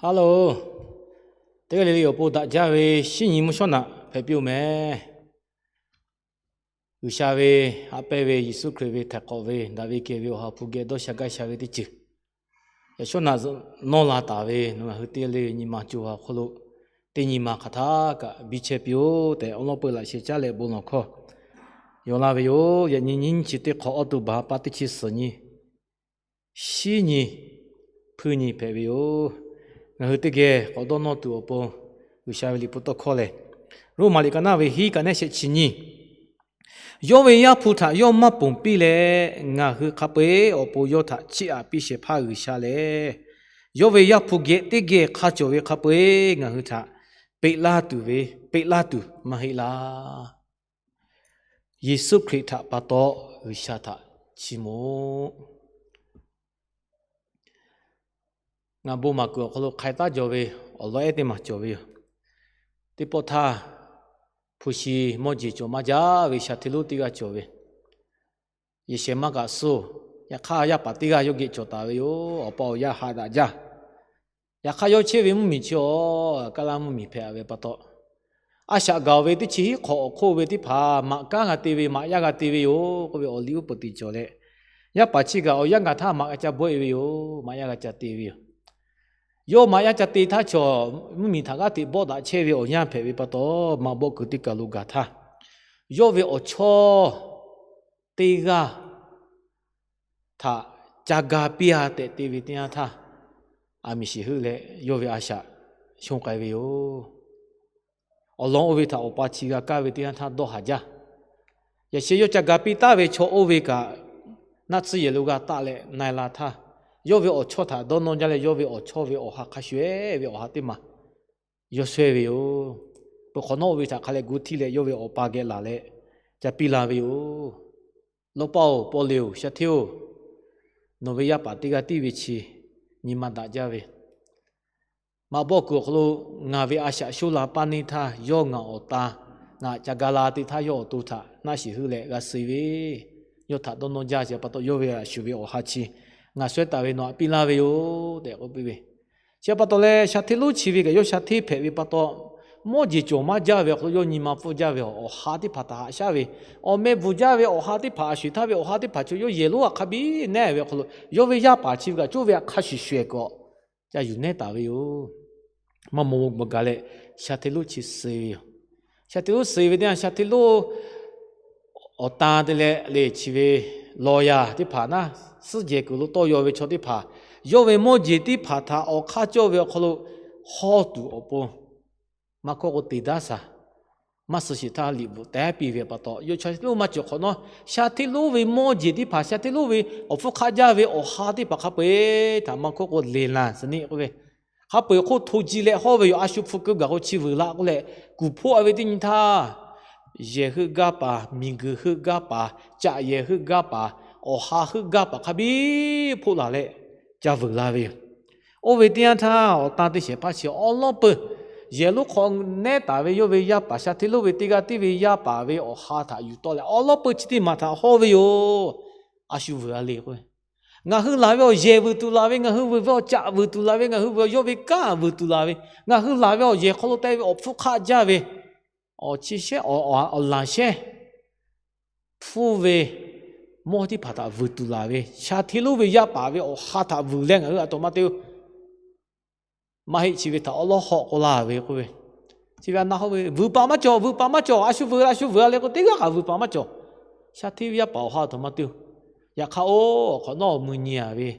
Hello, teˇ g'aˇ le le awˬ pon daꞈ jaˇ ve shinˉ nyi mvuhˇ shawˉ naꞈ hpehꞈ piˇ-oˬ meh. G'uiˬsha ve, haꞈ pehnˇ ve, Yeˍsuˆ Hkriꞈ ve htaiˍ hk'awꞈ ve, daꞈ ve kehˬ ve Awˬ ha hpu geh dawˇ sha gaˇ sha ve teˇ ceuˬ, yaꞈ shawˉ naꞈ nawˇ la taˍ ve nawˬ ngaˬ hui teˇ g'aˇ le ve nyi ma co ha awˬ hk'oˆ lo, teˇ nyi ma hk'aˬ htaˇ kaꞈ biˇ chehˇ piˇ-oˆ tehꞈ, awˬ lawn peu laꞈ sheh caˉ leh bon lawˬ hkawˇ yaw laˇ ve yoˬ. Yaꞈ nyi nyiˇ chi teˇ hk'awꞈ awˬ to baˬ pa teˇ chi suhˍ nyi, shinˉ nyi, hpuiˇ nyi hpehꞈ ve yoˬ. Ngaˬ hui teˇ geh k'awꞈ dawˇ nawˇ tuˬ awˬ pon, G'uiˬsha ve liꞈ hpu tawˇ hkawˇ lehˬ, Roˉmaꞈ liꞈ ka naˆ ve hiˉ ka nehˉ shehˆ chi nyi, yawˇ ve Yaˇ hpu htaꞈ yawˇ maˇ ponˬ piˇ leh, ngaˬ hui hk'a peu-eˬ awˬ pon yawˇ htaꞈ chiˇ aꞈ piˇ shehˍ hpaˇ G'uiˬsha lehˬ, yawˇ ve Yaˇ hpu geh teˇ geh hk'a cawˬ ve hk'a peu-eˬ ngaˬ hui htaꞈ peꞈ laˇ tuˬ ve, peꞈ laˇ tuˬ maˇ heˆ laˇ. Yeˍsuˆ Hkriꞈ htaꞈ pa taw G'uiˬsha htaꞈ chiˇ mvuh. Ngaˬ bon maˍ kuiˬ awˬ hk'aw lo hk'ai taˉ jaw ve awˬ lawn ehˉ teˇ maˬ cawˬ ve yoˬ. Teˇ pawˆ htaˇ, hpu shi mawˇ jeˬ cawˬ maˇ jaˇ ve sha hteˇ lonˉ teˇ g'aˇ cawˬ ve, yehˬ shehˍ maˇ kaꞈ suh, yaꞈ hk'aˇ yaˇ paˍ teˇ g'aˇ yawˇ geh cawˬ taˍ ve yoˬ. Awˬ pa awˬ yaˇ haꞈ daꞈ jaˇ. Yaꞈ hk'aˇ yawˇ chehˇ ve mvuhˇmiˬ chi awˬ kaˉ laˇ mvuhˇmiˬ hpehꞈ ve pa taw, a shaꞈ gaˬ-oˬ ve teˇ chi hiˉ hk'awꞈ awˬ hk'oˆ ve teˇ hpaˍ maꞈ kanˉ g'a te ve, maꞈ yaˇ g'a te ve yoˬ k'oˆ ve awˬ liˇ uˉ peunˍ te cawˬ leh, yaˇ paˍ chi kaꞈ awˬ yanˇ gaˬ htaˇ maꞈ g'a ca bawehˆ ve yoˬ. Maꞈ yaˇ g'a ca te ve yoˬ. Yawˇ maꞈ yaˇ ca te htaˇ chaw mvuhˇmiˬ htaꞈ g'aˇ hteꞈ bawˆ daꞈ chehˇ ve awˬ yanˇ hpehꞈ ve pa taw, maꞈ bawˆ kuiˬ teˇ kaˬ lo gaˬ htaˇ, yawˇ ve awˬ chawˇ teˇ g'aˇ htaꞈ ca ga piˇ-a tehꞈ te ve teˇ yanˇ htaˇ, aˬ miˍ shiˍ heuˆ leh yawˇ ve a shaꞈ shonˇ k'ai ve yoˬ. Awˬ lawn oˇ ve htaꞈ awˬ pa chi g'a kaˇ ve teˇ yanˇ htaˇ dawˇ haˍ jaˇ. Yaꞈ sheh yawˇ ca ga piˇ taˍ ve chaw oˇ ve kaꞈ, naˆ tsuhˇ yehˬ lo g'a taˆ leh na-e la htaˇ, yawˇ ve awˬ chawˇ htaꞈ dawˇ nawˇ jaˇ leh yawˇ ve awˬ chawˇ ve awˬ ha hk'a shuˍ-ehˍ ve awˬ ha teˇ maˬ yawˇ shawehˇ ve yoˬ. Peuˬ hk'awꞈ nawˉ oˇ ve htaꞈ hk'a leh gu htiˇ leh yawˇ ve awˬ pa geh laˬ leh ca piˇ la ve yoˬ. Lawˇ paˆ-oˬ, pawˇ le-oˬ, sha hteˇ-oˬ, nawˬ ve yaˇ paˍ teˇ g'aˇ tiˇ ve chi nyi ma daꞈ jaˇ ve, maꞈ bawˆ kuiˬ awˬ hk'aw lo ngaˬ ve a shaꞈ shoˇ la paˇ neˇ htaˇ, yawˇ ngaˬ awˬ ta, ngaˬ ca ga la te htaˇ yawˇ awˬ to htaꞈ naˆ shiˍ heuˆ leh g'a suh ve, yawˇ htaꞈ dawˇ nawˇ jaˇ. Chi pa taw yawˇ ve a shuˍ ve awˬ ha chi ngaˬ shawehˇ taˍ ve nawˬ htaꞈ piˇ laˇ ve yoˬ tehꞈ k'oˆ piˇ ve. Chi pa taw leh sha hteˇ lonˉ chi ve kaꞈ yawˇ sha hteˇ hpehꞈ ve pa taw, mawˇ jeˬ cawˬ maˇ jaˇ ve awˬ hk'aw lo yawˇ nyi ma pfuhˇ jaˇ ve awˬ ha teˇ hpaˍ htaꞈ haꞈ shaˉ ve, awˬ meh bvuhˬ jaˇ ve awˬ ha teˇ hpaˍ, a shuˍ htaˇ ve awˬ ha teˇ hpaˍ chaw yawˇ yehˬ lonˉ htaꞈ hk'a biˇ nehˉ ve awˬ hk'aw lo, yawˇ ve yaˇ paˍ chi ve kaꞈ coˇ ve htaꞈ hk'a shuˍ shuˍ-ehˍ kuiˬ awˬ ca yuˬ nehˉ taˍ ve yoˬ. Maˇ maw g'a leh, sha hteˇ lonˉ chi suh ve yoˬ. Sha hteˇ lonˉ suh ve teˇ yanˇ, sha hteˇ lonˉ awˬ tan te leh le chi ve lawˬ yaˍ teˇ hpaˍ naˉ, suhˉ jehˬ kuiˬ lo tawˇ yaw ve chaw teˇ hpaˍ, yawˇ ve mawˇ jeˬ teˇ hpaˍ htaꞈ awˬ hk'aˇ cawˇ ve awˬ hk'aw lo hawˇ tuˬ awˬ pon, maˇ hkawˇ k'o te daˇ shaˍ, maˇ suh sheˍ htaˇ liꞈ bvuhꞈ teh piˇ ve pa taw, yawˇ sha hteˇ lonˉ maˇ cawˬ hk'awꞈ nawˉ, sha hteˇ lonˉ ve mawˇ jeˬ teˇ hpaˍ, sha hteˇ lonˉ ve awˬ hpfuhˇ hk'aˆ jaˇ ve awˬ ha teˇ hpaˍ hk'a peu-eˬ htaꞈ maˇ hkawˇ k'o leˬ laˬ suh neˆ k'oˆ ve, hk'a peu-eˬ hk'oˆ hto ji leh hawˇ ve yoˬ. A shu hpu keu gaˬ k'o chi vuiˬ la k'oˆ leh, kuˬ hpoˆ-a ve teˇ nyi htaˇ, yehˬ heuˆ gaˇ paˍ, miˬguiˬ heuˆ gaˇ paˍ, caꞈ yehˬ heuˆ gaˇ paˍ, awˬ ha heuˆ gaˇ paˍ hk'a biˇ hpoˆ laˬ leh ca vuiˬ la ve yoˬ. Oˇ ve teˇ yanˇ htaˇ, awˬ tan te shehˍ hpaˇ chi awˉ lawˉ peuˬ, yehˬ lonˉ hk'aw nehˉ taˍ ve yawˇ ve yaˇ paˍ, sha hteˇ lonˉ ve teˇ g'aˇ tiˇ ve yaˇ paˍ ve awˬ ha htaꞈ yuˬ tawˆ leh awˉ lawˉ peuˬ chi teˇ maˬ htaꞈ hawˇ ve yoˬ. A shu vuiˬ-a le k'o, ngaˬ hui laˬ ve awˬ yehˬ vuiˬ tuˬ laˬ ve, ngaˬ hui vuiˬ ve awˬ caꞈ vuiˬ tuˬ laˬ ve, ngaˬ hui vuiˬ yawˇ ve kanˉ vuiˬ tuˬ laˬ ve, ngaˬ hui laˬ ve awˬ yehˬ hk'aw lo te ve awˬ hpfuhˇ hk'aˆ jaˇ ve, awˬ chi shehˉ awˬ laˬ shehˉ hpfuhˇ ve mawˇ teˇ hpaˍ htaꞈ vuiˬ tuˬ laˬ ve, sha hteˇ lonˉ ve yaˇ paˍ ve awˬ ha htaꞈ vuiˬ leh ngaˬ hui a htoꞈ ma te-o, maˇ heˆ chi ve htaꞈ awˉ lawˉ hawˆ k'oˆ laˇ ve k'oˆ ve, chi ve a na hawˇ ve vuiˬ paˍ maˇ cawˬ, vuiˬ paˍ maˇ cawˬ, a shu vuiˬ a shu vuiˬ-a le k'o teˇ g'aˇ kaꞈ vuiˬ paˍ maˇ cawˬ. Sha hteˇ ve yaˇ paˍ awˬ ha a htoꞈ ma te-o. Yaꞈ hk'aˇ oˇ awˬ hk'awꞈ nawˉ awˬ mui nyi-a ve,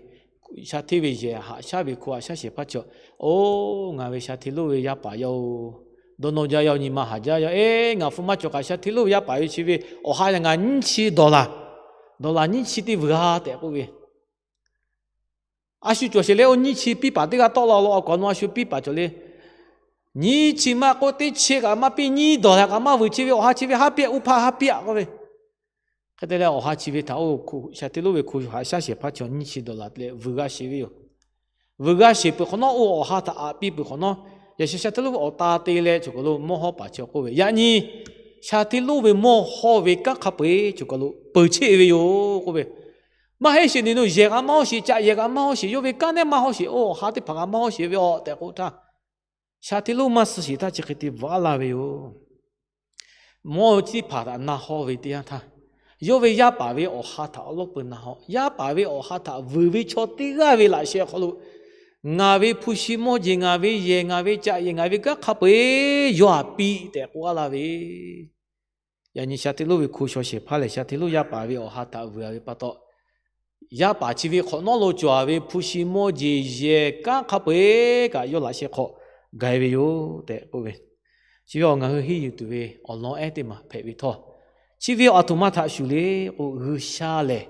sha hteˇ ve yehˬ haꞈ shaˉ ve hko haꞈ shaˉ shehˍ hpaˇ cawˬ, oˇ ngaˬ ve sha hteˇ lonˉ ve yaˇ paˍ yaˇ-oˬ, dawˇ nawˇ jaˇ yaˇ-oˬ, nyi ma haˍ jaˇ yaˇ-oˬ, eˬ ngaˬ hpu maˇ cawˬ kaꞈ sha hteˇ lonˉ ve yaˇ paˍ ve chi ve awˬ ha yaꞈ ngaˬ nyiˇ chi dawˬ laˬ, dawˬ laˬ nyiˇ chi teˇ vuiˬ-a tehꞈ k'oˆ ve. A shu cawˬ sheˍ leh oˇ nyiˇ chi piˇ paˍ teˇ g'aˇ tawˆ la lo, a kawꞈ nawˬ a shu piˇ paˍ cawˬ le. Nyiˇ chi maˇ k'oˆ, teˇ chi kaꞈ maˇ piˇ, nyiˇ dawˬ laˬ kaꞈ maˇ vuiˬ, chi ve awˬ ha chi ve haˉ pehˆ, uˇ hpaˇ haˉ pehˆ k'oˆ ve. Hk'e te leh awˬ ha chi ve htaꞈ oˇ sha hteˇ lonˉ ve hko haꞈ shaˉ shehˍ hpaˇ chi nyiˇ chi dawˬ laˬ leh vuiˬ g'a sheˍ ve yoˬ. Vuiˬ g'a sheˍ peuˬ hk'awꞈ nawˉ, oˇ awˬ ha htaꞈ aꞈ piˇ peuˬ hk'awꞈ nawˉ, yaꞈ sheh sha hteˇ lonˉ ve awˬ ta te leh choˬ kaˬ lo mawˇ hawˉ paˍ chi k'oˆ ve, yaꞈ nyi sha hteˇ lonˉ ve mawˇ hawˇ ve kanˉ hk'a peu-eˬ choˬ kaˬ lo peuˬ cheˆ ve yoˬ k'oˆ ve. Maˇ heˆ sheˍ, nawˬ yehˬ g'a maˇ hawˉ sheˍ, caꞈ yehˬ g'a maˇ hawˉ sheˍ, yawˇ ve kanˉ nehˉ maˇ hawˉ sheˍ, oˇ awˬ ha teˇ hpaˍ g'a maˇ hawˉ sheˍ ve awˬ tehꞈ k'oˆ htaˇ, sha hteˇ lonˉ maˇ suh sheˍ htaˇ chi hk'e te bvuhꞈ laˇ ve yoˬ. Mawˇ chi teˇ hpaˍ htaꞈ na haw ve teˇ yanˇ htaˇ, yawˇ ve yaˇ paˍ ve awˬ ha htaꞈ awˉ lawˉ peu na haw. Yaˇ paˍ ve awˬ ha htaꞈ vuiˬ ve chaw teˇ g'aˇ ve laꞈ sheh awˬ hk'aw lo ngaˬ ve hpu shi mawˇ jeˬ, ngaˬ ve yehˬ, ngaˬ ve caꞈ yehˬ, ngaˬ ve kanˉ hk'a peu-eˬ yawˇ htaꞈ piˇ tehꞈ k'oˆ laˇ ve. Yaꞈ nyi sha hteˇ lonˉ ve hko shaw shehˍ hpaˇ lehˬ, sha hteˇ lonˉ yaˇ paˍ ve awˬ ha htaꞈ vuiˬ ve pa taw, yaˇ paˍ chi ve hk'awꞈ nawˉ lo cawˬ ve hpu shi mawˇ jeˬ, yehˬ kanˉ hk'a peu-eˬ kaꞈ yawˇ laꞈ sheh hk'aw gaˬ-e ve yoˬ tehꞈ k'oˆ ve. Chi ve awˬ ngaˬ hui henˇ yuˬ tuˬ ve awˬ lawn ehˉ teˇ maˬ hpehꞈ ve htawˇ, chi ve aˬ htoꞈ ma htaꞈ shuˍ le k'o, G'uiˬsha lehˬ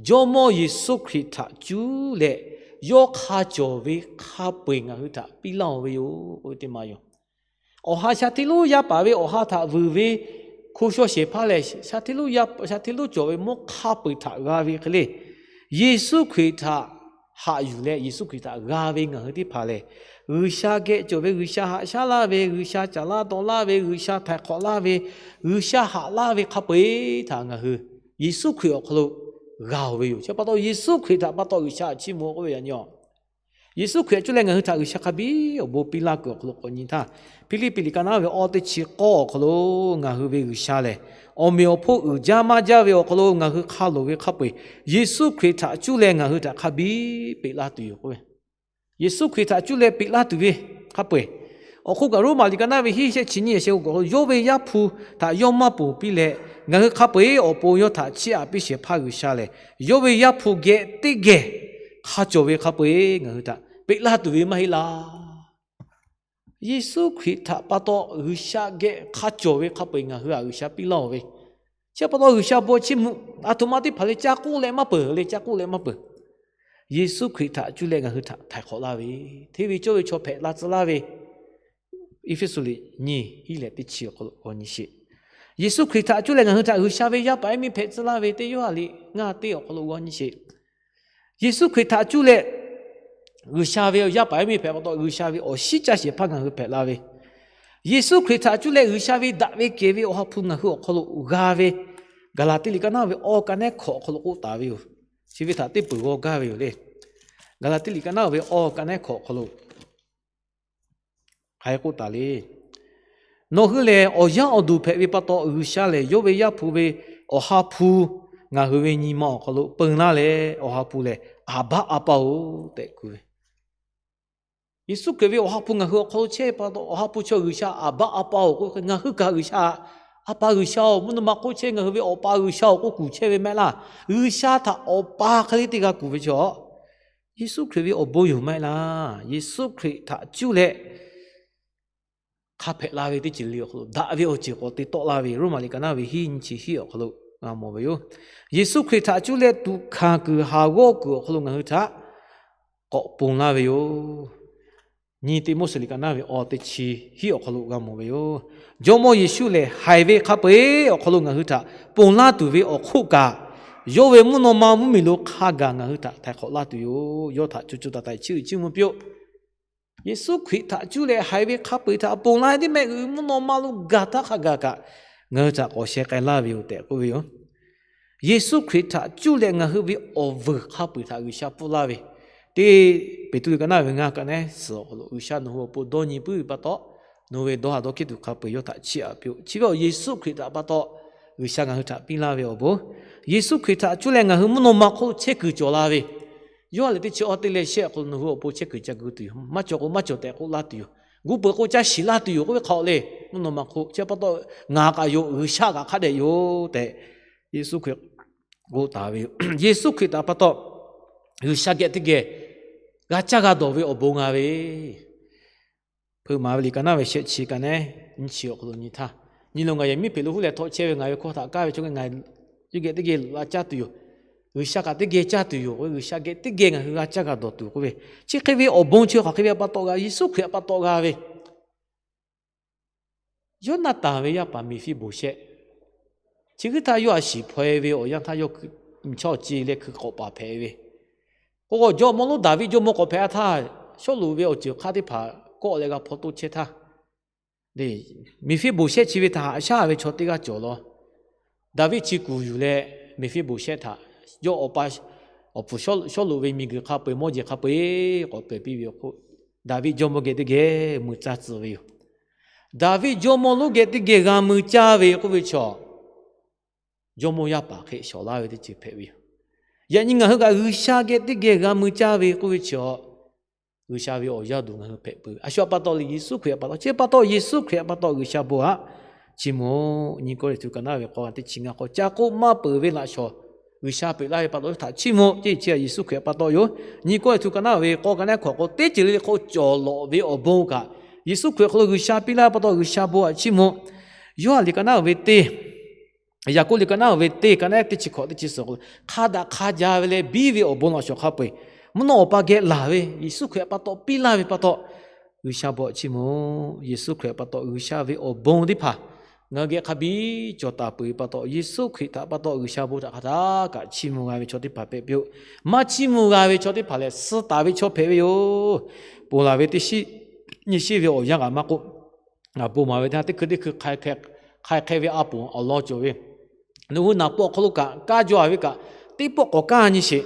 Jawˇmawˇ Yeˍsuˆ Hkriꞈ htaꞈ cuˇ leh yawˇ hk'a cawˬ ve hk'a peu-eˬ ngaˬ hui htaꞈ piˇ laˇ-oˬ ve yoˬ k'oˆ ve teˇ maˬ yoˬ. Awˬ ha sha hteˇ lonˉ yaˇ paˍ ve awˬ ha htaꞈ vuiˬ ve hko shaw shehˍ hpaˇ lehˬ, sha hteˇ lonˉ yaˇ, sha hteˇ lonˉ cawˬ ve mawˇ hk'a peu-eˬ htaꞈ g'a ve hk'e le, Yeˍsuˆ Hkriꞈ htaꞈ haꞈ yuˬ leh Yeˍsuˆ Hkriꞈ htaꞈ g'a ve ngaˬ hui teˇ hpaˍ lehˬ, G'uiˬsha geh cawˬ ve, G'uiˬsha haꞈ shaˉ laˇ ve, G'uiˬsha caˍ laˇ taw laˇ ve, G'uiˬsha htaiˍ hk'awꞈ laˇ ve, G'uiˬsha haꞈ laˇ ve hk'a peu-eˬ htaꞈ ngaˬ hui Yeˍsuˆ Hkriꞈ awˬ hk'aw lo g'a-oˬ ve yoˬ. Chi pa taw Yeˍsuˆ Hkriꞈ htaꞈ pa taw G'uiˬsha htaꞈ chiˇ mvuh k'oˆ ve yaꞈ nyi Yeˍsuˆ Hkriꞈ htaꞈ cuˇ leh ngaˬ hui htaꞈ G'uiˬsha hk'a biˉ awˬ bon piˇ laˇ kuiˬ awˬ hk'aw lo k'awꞈ nyi htaˇ, Hpiˇliˇpiˆ liꞈ ka naˉ ve awˇ teˇ chi k'awˇ awˬ hk'aw lo ngaˬ hui ve G'uiˬsha lehˬ, awˬ meꞈ awˬ hponˇ uiˍ jaˇ maˇ jaˇ ve awˬ hk'aw lo ngaˬ hui hk'a loˍ ve hk'a peu-eˬ Yeˍsuˆ Hkriꞈ htaꞈ cuˇ leh ngaˬ hui htaꞈ hk'a biˉ peꞈ laˇ tuˬ yoˬ k'oˆ ve. Yeˍsuˆ Hkriꞈ htaꞈ cuˇ leh peꞈ laˇ tuˬ ve hk'a peu-eˬ, awˬ hk'oˆ kaꞈ Roˉmaꞈ liꞈ ka naˉ ve hiˉ shehˆ chi nyiˇ shehˆ k'o, yawˇ ve Yaˇ hpu htaꞈ yawˇ maˇ ponˬ piˇ leh, ngaˬ hui hk'a peu-eˬ awˬ pon yawˇ htaꞈ chiˇ aꞈ piˇ shehˍ hpaˇ G'uiˬsha lehˬ, yawˇ ve Yaˇ hpu geh teˇ geh hk'a cawˬ ve hk'a peu-eˬ ngaˬ hui htaꞈ peꞈ laˇ tuˬ ve maˇ heˆ laˇ. Yeˍsuˆ Hkriꞈ htaꞈ pa taw G'uiˬsha geh hk'a cawˬ ve hk'a peu-eˬ ngaˬ hui htaꞈ G'uiˬsha piˇ laˇ-oˬ ve. Chi pa taw G'uiˬsha bon chiˇ mvuh aˬ htoꞈ ma teˇ hpaˍ leh ca k'oˆ leh maˇ peuˬ le, ca k'oˆ leh maˇ peuˬ. Yeˍsuˆ Hkriꞈ htaꞈ cuˇ leh ngaˬ hui htaꞈ htaiˍ hk'awꞈ laˇ ve, hteˇ ve cawˇ ve chaw hpehꞈ la tcuh laˇ ve, Eˇfeˇsuꞈ liꞈ nyiˇ hiˉ leh teˇ chi awˬ hk'aw lo g'aw nyi sheˍ. Yeˍsuˆ Hkriꞈ htaꞈ cuˇ leh ngaˬ hui htaꞈ G'uiˬsha ve yaˇ paˍ yaˇ miˇ hpehꞈ tcuh laˇ ve, teˇ Yoˇhanˬ liꞈ ngaˇ teˇ awˬ hk'aw lo g'aw nyi sheˍ. Yeˍsuˆ Hkriꞈ htaꞈ cuˇ leh G'uiˬsha ve yaˇ paˍ yaˇ miˇ hpehꞈ pa taw, G'uiˬsha ve awˬ shiˉ caˇ shehˍ hpaˇ ngaˬ hui hpehꞈ la ve, Yeˍsuˆ Hkriꞈ htaꞈ cuˇ leh G'uiˬsha ve daꞈ ve kehˬ ve Awˬ ha hpu ngaˬ hui awˬ hk'aw lo g'a ve, Gaˍlaˍtiˆ liꞈ ka naˉ ve awˇ ka nehˉ hkawꞈ awˬ hk'aw lo k'oˆ taˍ ve yoˬ. Chi ve htaꞈ teˇ peuˬ g'aw gaˇ ve yoˬ le. Gaˍlaˍtiˆ liꞈ ka naˉ ve awˇ ka nehˉ hkawꞈ awˬ hk'aw lo hk'aˬ hk'e k'oˆ taˍ le. Nawˬ hui lehˬ awˬ yaˇ awˬ duˬ hpehꞈ ve pa taw, G'uiˬsha lehˬ yawˇ ve Yaˇ hpu ve Awˬ ha hpu ngaˬ hui ve nyi ma awˬ hk'aw lo peun laˇ leh, Awˬ ha hpu lehˬ, Aˍbaˆ Aˍpa-oˬ tehꞈ kuˬ ve. Yeˍsuˆ Hkriꞈ ve Awˬ ha hpu ngaˬ hui awˬ hk'aw lo chehˇ pa taw, Awˬ ha hpu chaw G'uiˬsha Aˍbaˆ Aˍpa-oˬ k'oˆ ve, ngaˬ hui kaꞈ G'uiˬsha Aˍpa G'uiˬsha-oˬ, mvuhˇ naw ma hk'oˆ chehˇ ngaˬ hui ve Awˬ pa G'uiˬsha-oˬ k'oˆ kuˬ chehˇ ve maˇ heˆ laˇ. G'uiˬsha htaꞈ Awˬ pa hk'e le teˇ g'a kuˬ ve chaw, Yeˍsuˆ Hkriꞈ ve awˬ bon yoˬ maˇ heˆ laˇ. Yeˍsuˆ Hkriꞈ htaꞈ cuˇ leh hk'a hpehꞈ la ve teˇ ceuˬ le awˬ hk'aw lo daꞈ ve awˬ ceuˬ k'awꞈ te tawˆ laˇ ve, Roˉmaꞈ liꞈ ka naˉ ve hiˉ nyi chi hiˉ awˬ hk'aw lo g'a mawˬ ve yoˬ. Yeˍsuˆ Hkriꞈ htaꞈ cuˇ leh tuꞈ hkanˍ kuiˬ haˍ g'awˇ kuiˬ awˬ hk'aw lo ngaˬ hui htaꞈ k'awꞈ ponˬ laˇ ve yoˬ. Nyi Tiˆmoˉseˍ liꞈ ka naˉ ve awˬ teˇ chi hiˉ awˬ hk'aw lo g'a mawˬ ve yoˬ. Jawˇmawˇ Yeˍsuˆ lehˬ haiˬ ve hk'a peu-eˬ awˬ hk'aw lo ngaˬ hui htaꞈ ponˬ laˇ tuˬ ve awˬ hk'oˆ kaꞈ, yawˇ ve mvuhˇ naw ma mvuhˇmiˬ lo hk'a gaˬ ngaˬ hui htaꞈ htaiˍ hk'awꞈ laˇ tuˬ yoˬ. Yawˇ htaꞈ co co taiˍ taiˍ chiˇ uiˍ chiˇ mvuh piˇ-oˆ. Yeˍsuˆ Hkriꞈ htaꞈ cuˇ leh haiˬ ve hk'a peu-eˬ htaꞈ ponˬ laˇ teˇ mehˆ g'uiˬ mvuhˇ naw ma lo gaˬ htaˇ hk'a gaˬ kaꞈ, ngaˬ hui htaꞈ k'awꞈ sheh k'ai laˇ ve yoˬ tehꞈ k'oˆ ve yoˬ. Yeˍsuˆ Hkriꞈ htaꞈ cuˇ leh ngaˬ hui ve awˬ vuiˬ hk'a peu-eˬ htaꞈ G'uiˬsha pfuhˇ laˇ ve, teˇ Peˍtruˆ liꞈ ka naˉ ve ngaˇ ka nehˉ suhˍ awˬ hk'aw lo, G'uiˬsha nawˬ hui awˬ pon dawˇ nyi puiˉ ve pa taw, nawˬ hui ve dawˇ haꞈ dawˇ hkiˉ tuˬ hk'a peu-eˬ yawˇ htaꞈ chiˇ aꞈ piˇ-oˆ. Chi ve awˬ Yeˍsuˆ Hkriꞈ htaꞈ pa taw G'uiˬsha ngaˬ hui htaꞈ piˇ laˇ ve awˬ bon, Yeˍsuˆ Hkriꞈ htaꞈ cuˇ leh ngaˬ hui mvuhˇ naw ma hk'oˆ lo chehˇ kuiˬ cawˬ la ve, Yoˇhanˬ liꞈ teˇ chi awˇ teˇ leh shehˆ awˬ hk'aw lo nawˬ hui awˬ pon chehˇ kuiˬ ca gu tuˬ yoˬ. Maˇ cawˬ k'o maˇ cawˬ tehꞈ k'oˆ laˇ tuˬ yoˬ. Gu peuˬ k'o caˇ shiˍ laˇ tuˬ yoˬ k'oˆ ve hk'aˬ hk'e le. Mvuhˇ naw ma hk'oˆ chi pa taw, ngaˬ kaꞈ yoˬ, G'uiˬsha kaꞈ hk'a dehꞈ yoˬ tehꞈ Yeˍsuˆ Hkriꞈ k'oˆ taˍ ve yoˬ. Yeˍsuˆ Hkriꞈ htaꞈ pa taw G'uiˬsha geh teˇ geh g'a caˇ g'a dawˬ ve awˬ bon g'a ve, Hpeuꞈ maˍ ve liꞈ ka naˉ ve shehˆ chi ka nehˉ nyiˇ chi awˬ hk'aw lo nyi htaˇ, nyi lo ngaˬ yehˬ miˉ hpeꞈ lo huˉ leh htawꞈ chehˇ ve ngaˬ ve hkawˇ htaꞈ kaˇ ve chaw ngaˬ yawˇ geh teˇ geh laꞈ caˇ tuˬ yoˬ. G'uiˬsha kaꞈ teˇ geh caˇ tuˬ yoˬ. G'uiˬsha geh teˇ geh ngaˬ hui g'a caˇ g'a dawˬ tuˬ k'oˆ ve, chi hk'e ve awˬ bon chi hk'aˬ hk'e ve pa taw g'a, Yeˍsuˆ Hkriꞈ pa taw g'a ve Yoˇnaˍtanˍ ve yaˇ paˍ Meˍfiˆboˍsehˆ, chi hk'e htaˇ yawˇ a shiˍ hpaw-e ve awˬ yanˇ htaˇ yawˇ chaw ce leh hkui k'awꞈ paˍ hpehꞈ ve. K'o, jawˇmawˇ lonˉ Daˍviˆ jawˇmawˇ k'awꞈ hpehꞈ-a htaˇ, Sawˉluꞈ ve awˬ ceuˬ hk'aˇ teˇ hpaˍ kawˆ leh g'a hpaw toˇ chehˇ htaˇ, Meˍfiˆboˍsehˆ chi ve htaꞈ haꞈ shaˉ ve chaw teˇ g'aˇ cawˬ law. Daˍviˆ chi kuˬ yuˬ leh Meˍfiˆboˍsehˆ htaꞈ yawˇ awˬ pa awˬ hpu Sawˉluꞈ ve miˬguiˬ hk'a peu-eˬ mawˇ jeˬ hk'a peu-eˬ k'awꞈ pehˬ piˇ ve awˬ hk'oˆ, Daˍviˆ jawˇmawˇ geh teˇ geh mui caˇ tcuh ve yoˬ. Daˍviˆ jawˇmawˇ lonˉ geh teˇ geh g'a mui caˇ ve k'oˆ ve chaw, jawˇmawˇ yaˇ paˍ hk'e shawˍ laˇ ve teˇ ceuˬ hpehꞈ ve yoˬ. Yaꞈ nyi ngaˬ hui kaꞈ G'uiˬsha geh teˇ geh g'a mui caˇ ve k'oˆ ve chaw, G'uiˬsha ve awˬ yaˇ duˬ ngaˬ hui hpehꞈ peuˬ. A shu htaꞈ pa taw le, Yeˍsuˆ Hkriꞈ htaꞈ pa taw, chi pa taw Yeˍsuˆ Hkriꞈ htaꞈ pa taw G'uiˬsha bon htaꞈ chiˇ mvuh. Nyi Kawˇrenˍhtuˆ ka naˉ ve k'awˇ teˇ chi ngaˇ k'awˇ, ca k'oˆ maˇ peuˬ ve laꞈ shawˍ G'uiˬsha peꞈ laˇ ve pa taw htaꞈ chiˇ mvuh. Chi chi Yeˍsuˆ Hkriꞈ htaꞈ pa taw yoˬ. Nyi Kawˇrenˍhtuˆ ka naˉ ve k'awˇ ka naˉ hkawꞈ k'o, teˇ ceuˬ le le hk'oˆ cawˬ lawꞈ ve awˬ bon kaꞈ, Yeˍsuˆ Hkriꞈ hk'aw lo G'uiˬsha piˇ laˇ ve pa taw G'uiˬsha bon htaꞈ chiˇ mvuh. Yoˇhanˬ liꞈ ka naˉ ve teˇ Yaˍkoˆ liꞈ ka naˉ ve teˇ ka naˉ teˇ chi hkawꞈ teˇ chi suhˍ k'o, hk'a daꞈ hk'a jaˇ ve leh biˇ ve awˬ bon laꞈ shawˍ hk'a peu-eˬ mvuhˇ naw awˬ pa geh laˬ ve Yeˍsuˆ Hkriꞈ htaꞈ pa taw piˇ laˇ ve pa taw, G'uiˬsha bon htaꞈ chiˇ mvuh. Yeˍsuˆ Hkriꞈ htaꞈ pa taw G'uiˬsha ve awˬ bon teˇ hpaˍ ngaˬ hui geh hk'a biˇ cawˬ taˍ peuˬ ve pa taw, Yeˍsuˆ Hkriꞈ htaꞈ pa taw G'uiˬsha bon htaꞈ hk'a htaˇ kaꞈ chiˇ mvuh g'a ve chaw teˇ hpaˍ hpehꞈ piˇ-oˆ. Maˇ chiˇ mvuh g'a ve chaw teˇ hpaˍ lehˬ, suh taˍ ve chaw hpehꞈ ve yoˬ. Ponˬ laˬ ve teˇ shinˉ nyi shinˉ ve awˬ yanˇ kaꞈ maˇ k'oˆ, ngaˬ bon maˍ ve teˇ ha teˇ hkui teˇ hkui hk'ai hk'e ve a ponˬ awˬ lawn cawˬ ve, nawˬ hui naˍ paw awˬ hk'aw lo kaꞈ kaˇ jaw ve kaꞈ, teˇ pawˆ k'awꞈ kaˇ nyi sheˍ.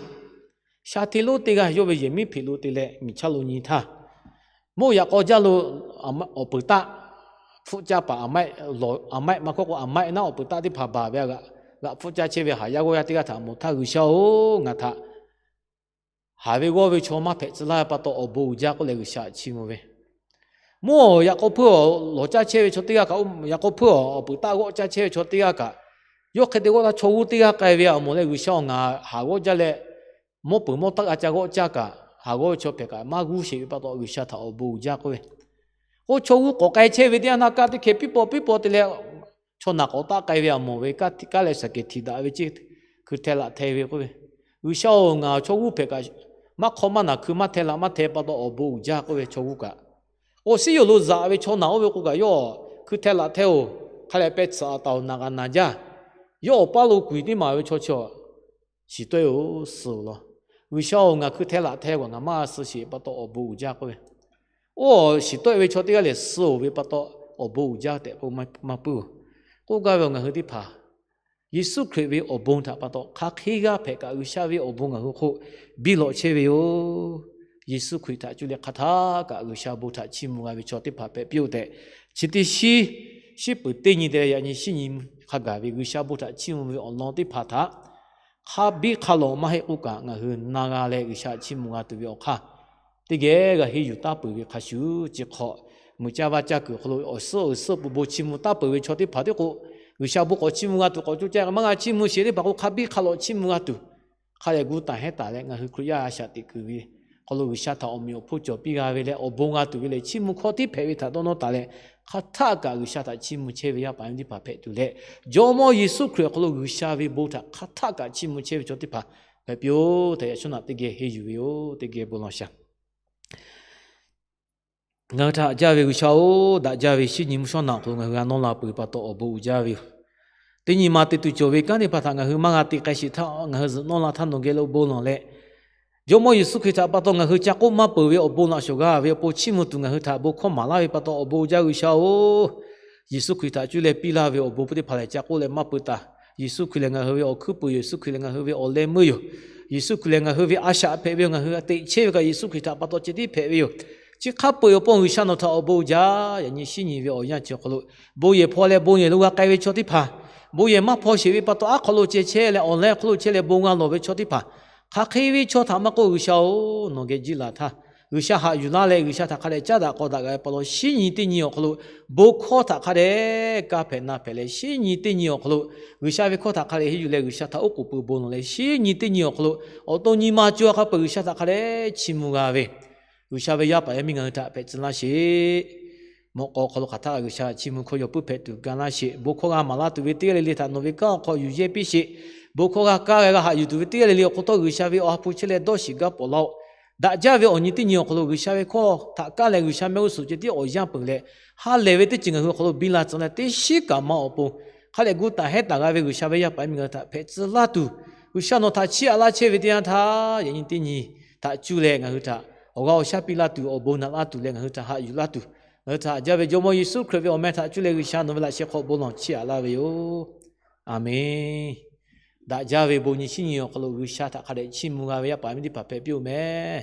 Sha hteˇ lonˉ teˇ g'aˇ yawˇ ve yehˬ miˉ hpeꞈ lo te leh miˬ chaˇ lo nyi htaˇ, mawˇ yaꞈ k'aw jaˇ lo awˬ peuˬ taˆ hpfuhˆ caˇ paˍ, aˬ maiˆ maˇ hkawˇ k'o, aˬ maiˆ naˉ awˬ peuˬ taˆ teˇ hpaˍ baˬ ve g'aꞈ hpfuhˆ caˇ chehˇ ve haˍ yaˇ g'awˇ yaˇ teˇ g'aˇ htaꞈ mawˬ htaˇ, G'uiˬsha-oˬ, ngaˬ htaꞈ haˍ ve g'awˇ ve chaw maˇ hpehꞈ tcuh laˇ ve pa taw awˬ bon uiˍ jaˇ k'oˆ leh G'uiˬsha chiˇ mvuh ve. Mawˇ yaꞈ k'aw hpeuˇ awˬ lawˬ caˇ chehˇ ve chaw teˇ g'aˇ kaꞈ, yaꞈ k'aw hpeuˇ awˬ peuˬ taˆ g'awˆ caˇ chehˇ ve chaw teˇ g'aˇ kaꞈ, yawˇ hk'e te g'awˆ htaˇ chaw g'uˇ teˇ g'aˇ k'ai ve awˬ moˍ leh G'uiˬsha-oˬ, ngaˬ haˍ g'awˇ jaˇ leh mawˇ peuˬ mawˇ taˆ g'a ca g'awˆ caˇ kaꞈ, haˍ g'awˇ ve chaw hpehꞈ kaꞈ maˇ g'uˇ sheˍ ve pa taw G'uiˬsha htaꞈ awˬ bon uiˍ jaˇ k'oˆ ve. K'o chaw g'uˇ k'awꞈ k'ai chehˇ ve teˇ yanˇ htaˇ kaˇ teˇ hkeh piˇ paw piˇ paw te leh, chaw naˬ k'awꞈ taˆ k'ai ve awˬ moˍ ve kaˇ leh shaˍ kehˬ htiꞈ daꞈ ve ceˇ hkui hteh laꞈ hteh ve k'oˆ ve. G'uiˬsha-oˬ, ngaˬ chaw g'uˇ hpehꞈ kaꞈ maˇ hk'aw maˇ naˬ hkui maˇ hteh laꞈ maˇ hteh pa taw awˬ bon uiˍ jaˇ k'oˆ ve chaw g'uˇ kaꞈ. K'o siˉ yoˬ lo zaꞈ ve chaw naˬ oˇ ve k'o kaꞈ yawˇ hkui hteh laꞈ hteh-oˬ, hk'a leh peh tsuhꞈ a taˍ-oˬ, naˬ g'a naˬ jaˇ. Yawˇ awˬ paˇ lo kuˬ tiˉ maˍ ve chaw chi shiˍ tawˆ-e-oˬ, suh-oˬ law. G'uiˬsha-oˬ, ngaˬ hkui hteh laꞈ hteh kaꞈ ngaˬ maˇ suh sheˍ pa taw awˬ bon uiˍ jaˇ k'oˆ ve. Oˇ shiˍ tawˆ-e ve chaw teˇ g'aˇ lehˬ suh-oˬ ve pa taw awˬ bon uiˍ jaˇ tehꞈ k'oˆ maˇ puiˉ-oˬ. K'oˆ gaˇ ve ngaˬ hui teˇ hpaˍ Yeˍsuˆ Hkriꞈ ve awˬ bon htaꞈ pa taw hk'aˬ hk'e g'aˇ hpehꞈ kaꞈ G'uiˬsha ve awˬ bon ngaˬ hui hk'oˆ biˇ lawꞈ chehˇ ve yoˬ. Yeˍsuˆ Hkriꞈ htaꞈ cuˇ leh hk'aˬ htaˇ kaꞈ G'uiˬsha bon htaꞈ chiˇ mvuh g'a ve chaw teˇ hpaˍ hpehꞈ piˇ-oˆ tehꞈ, chi teˇ shinˉ, shinˉ peuˬ teˇ nyi te leh yaꞈ nyi shinˉ nyi hk'a gaˬ ve G'uiˬsha bon htaꞈ chiˇ mvuh ve awˬ lawn teˇ hpaˍ htaꞈ hk'a biˇ hk'a lawꞈ maˇ heˆ k'oˆ kaꞈ ngaˬ hui na g'a leh G'uiˬsha chiˇ mvuh g'a tuˬ ve awˬ hk'aˇ teˇ geh g'a henˇ yuˬ taˍ peuˬ ve hk'a shuˍ, chi hk'awꞈ mui caˇ vaˇ caˇ kuiˬ awˬ hk'aw lo awˬ suhˉ awˬ suhˉ pon bon chiˇ mvuh taˍ peuˬ ve chaw teˇ hpaˍ tiˉ k'o, G'uiˬsha bon k'awꞈ chiˇ mvuh g'a tuˬ k'awꞈ co caˇ maˇ g'a chiˇ mvuh sheˍ teˇ hpaˍ k'o hk'a biˇ hk'a lawꞈ chiˇ mvuh g'a tuˬ, hk'a leh gu taˍ hehnˇ taˍ leh ngaˬ hui Hkriꞈ yaˇ a shaꞈ teꞈ kuiˬ ve hk'aw lo G'uiˬsha htaꞈ awˬ meꞈ awˬ hponˇ cawˬ piˇ g'a ve leh awˬ bon g'a tuˬ ve lehˬ chiˇ mvuh hkawˇ tiˉ hpehꞈ ve htaꞈ dawˇ nawˇ taˍ leh, hk'aˬ htaˇ kaꞈ G'uiˬsha htaꞈ chiˇ mvuh chehˇ ve yaˇ paˍ yaˇ miˇ teˇ hpaˍ hpehꞈ tuˬ leh, Jawˇmawˇ Yeˍsuˆ Hkriꞈ awˬ hk'aw lo G'uiˬsha ve bon htaꞈ hk'aˬ htaˇ kaꞈ chiˇ mvuh chehˇ ve chaw teˇ hpaˍ hpehꞈ piˇ-oˆ tehꞈ yaꞈ shawˉ naꞈ teˇ geh henˇ yuˬ ve yoˬ. Teˇ geh bon lawˬ shaˍ. Ngaˬ hui htaꞈ haꞈ jaˇ ve G'uiˬsha-oˬ, daꞈ jaˇ ve shinˉ nyi mvuhˇ shawˉ naꞈ awˬ hk'aw lo ngaˬ hui g'a nawˇ la peuˬ pa taw awˬ bon uiˍ jaˇ ve yoˬ. Teˇ nyi ma te tuˬ cawˬ ve kanˉ teˇ hpaˍ htaꞈ ngaˬ hui maˇ g'a te k'ai sheˍ htaˇ ngaˬ hui zuhꞈ nawˇ la htaˇ nawˬ geh lo bon lawˬ leh, Jawˇmawˇ Yeˍsuˆ Hkriꞈ htaꞈ pa taw ngaˬ hui ca k'oˆ maˇ peuˬ ve awˬ bon laꞈ shawˍ g'a ve awˬ pon chiˇ mvuh tuˬ ngaˬ hui htaꞈ bon hkawˇ maˍ laˇ ve pa taw awˬ bon uiˍ jaˇ G'uiˬsha-oˬ. Yeˍsuˆ Hkriꞈ htaꞈ cuˇ leh piˇ laˇ ve awˬ bon teˇ hpaˍ lehˬ ca k'oˆ leh maˇ peuˬ taˍ. Yeˍsuˆ Hkriꞈ lehˬ ngaˬ hui ve awˬ hkuiˉ puiˍ, Yeˍsuˆ Hkriꞈ lehˬ ngaˬ hui ve awˬ leh meuˇ yoˬ. Yeˍsuˆ Hkriꞈ lehˬ ngaˬ hui ve a shaꞈ hpehꞈ ve yoˬ. Ngaˬ hui teꞈ chehˇ ve kaꞈ Yeˍsuˆ Hkriꞈ htaꞈ pa taw ceh tiˉ hpehꞈ ve yoˬ. Chi hk'a peu-eˬ awˬ pon G'uiˬsha nawˬ htaꞈ awˬ bon uiˍ jaˇ. Yaꞈ nyi shinˉ nyi ve awˬ yanˇ chi awˬ hk'aw lo bon yehˬ hpaw leh bon yehˬ lo g'a k'ai ve chaw teˇ hpaˍ, bon yehˬ maˇ hpaw sheˍ ve pa taw aˉ hk'aw lo ceh chehˇ leh awˬ leh hk'aw lo chehˇ leh bon g'a lawˬ ve chaw teˇ hpaˍ, hk'aˬ hk'e ve chaw htaꞈ maˇ k'oˆ G'uiˬsha-oˬ, nawˬ geh jiˇ laˬ htaˇ G'uiˬsha haꞈ yuˬ laˇ leh G'uiˬsha htaꞈ hk'a dehꞈ caˉ daꞈ k'aw daꞈ g'a ve pa taw shinˉ nyi teˇ nyi awˬ hk'aw lo bon hkawˇ htaꞈ hk'a dehꞈ kaˇ hpehꞈ na hpehꞈ leh shinˉ nyi teˇ nyi awˬ hk'aw lo G'uiˬsha ve hkawˇ htaꞈ hk'a dehꞈ henˇ yuˬ leh G'uiˬsha htaꞈ oˉ k'oˍ pui bon lawˬ leh shinˉ nyi teˇ nyi awˬ hk'aw lo awˬ to nyi ma co hk'a peu-eˬ G'uiˬsha htaꞈ hk'a dehꞈ chiˇ mvuh g'a ve G'uiˬsha ve yaˇ paˍ yaˇ miˇ ngaˬ hui htaꞈ hpehꞈ tcuh laˇ sheˍ. Mawꞈ k'aw hk'aw lo hk'aˬ htaˇ kaꞈ G'uiˬsha chiˇ mvuh hkawˇ yaw puiˉ hpehꞈ tuˬ ga laˇ sheˍ. Bon hkawˇ g'a maˍ laˇ tuˬ ve teˇ g'aˇ le le htaꞈ nawˬ ve kanˉ awˬ hk'aw yuˬ yehˇ piˇ sheˍ. Bon hkawˇ g'a kaˇ g'a haꞈ yuˬ tuˬ ve teˇ g'aˇ le le awˬ hk'aw htawˇ G'uiˬsha ve awˬ ha hpu chehˇ leh dawˇ shiˍ gaˇ pawˍ laˇ-oˆ. Daꞈ jaˇ ve awˬ nyi teˇ nyi awˬ hk'aw lo G'uiˬsha ve hkawˇ htaꞈ kaˇ leh G'uiˬsha mehˆ g'uˇ suhˍ ceh tiˉ awˬ yanˇ peuˬ leh ha lehˬ ve teˇ ceuˬ ngaˬ hui awˬ hk'aw lo biˇ la tcuh leh teˇ shiˉ kaꞈ ma awˬ pon hk'a dehꞈ gu taˍ hehnˇ taˍ g'a ve G'uiˬsha ve yaˇ paˍ yaˇ miˇ ngaˬ hui htaꞈ hpehꞈ tcuh laˇ tuˬ, G'uiˬsha nawˬ htaꞈ chiˇ aꞈ laˇ chehˇ ve teˇ yanˇ htaˇ yaꞈ nyi teˇ nyi htaꞈ cuˇ leh ngaˬ hui htaꞈ awˬ g'aˇ awˬ shaˉ piˇ laˇ tuˬ, awˬ bon naꞈ laˇ tuˬ leh ngaˬ hui htaꞈ haꞈ yuˬ laˇ tuˬ, ngaˬ hui htaꞈ haꞈ jaˇ ve Jawˇmawˇ Yeˍsuˆ Hkriꞈ ve awˬ meh htaꞈ cuˇ leh G'uiˬsha nawˬ ve laꞈ sheh hk'aw bon lawˬ chiˇ aꞈ laˇ ve yoˬ. Aˬmenˍ. daꞈ jaˇ ve bon nyi chiˇ nyi awˬ hk'aw lo G'uiˬsha htaꞈ hk'a dehꞈ chiˇ mvuh g'a ve yaˇ paˍ miˇ teˇ hpaˍ hpehꞈ piˇ-oˬ mehˍ.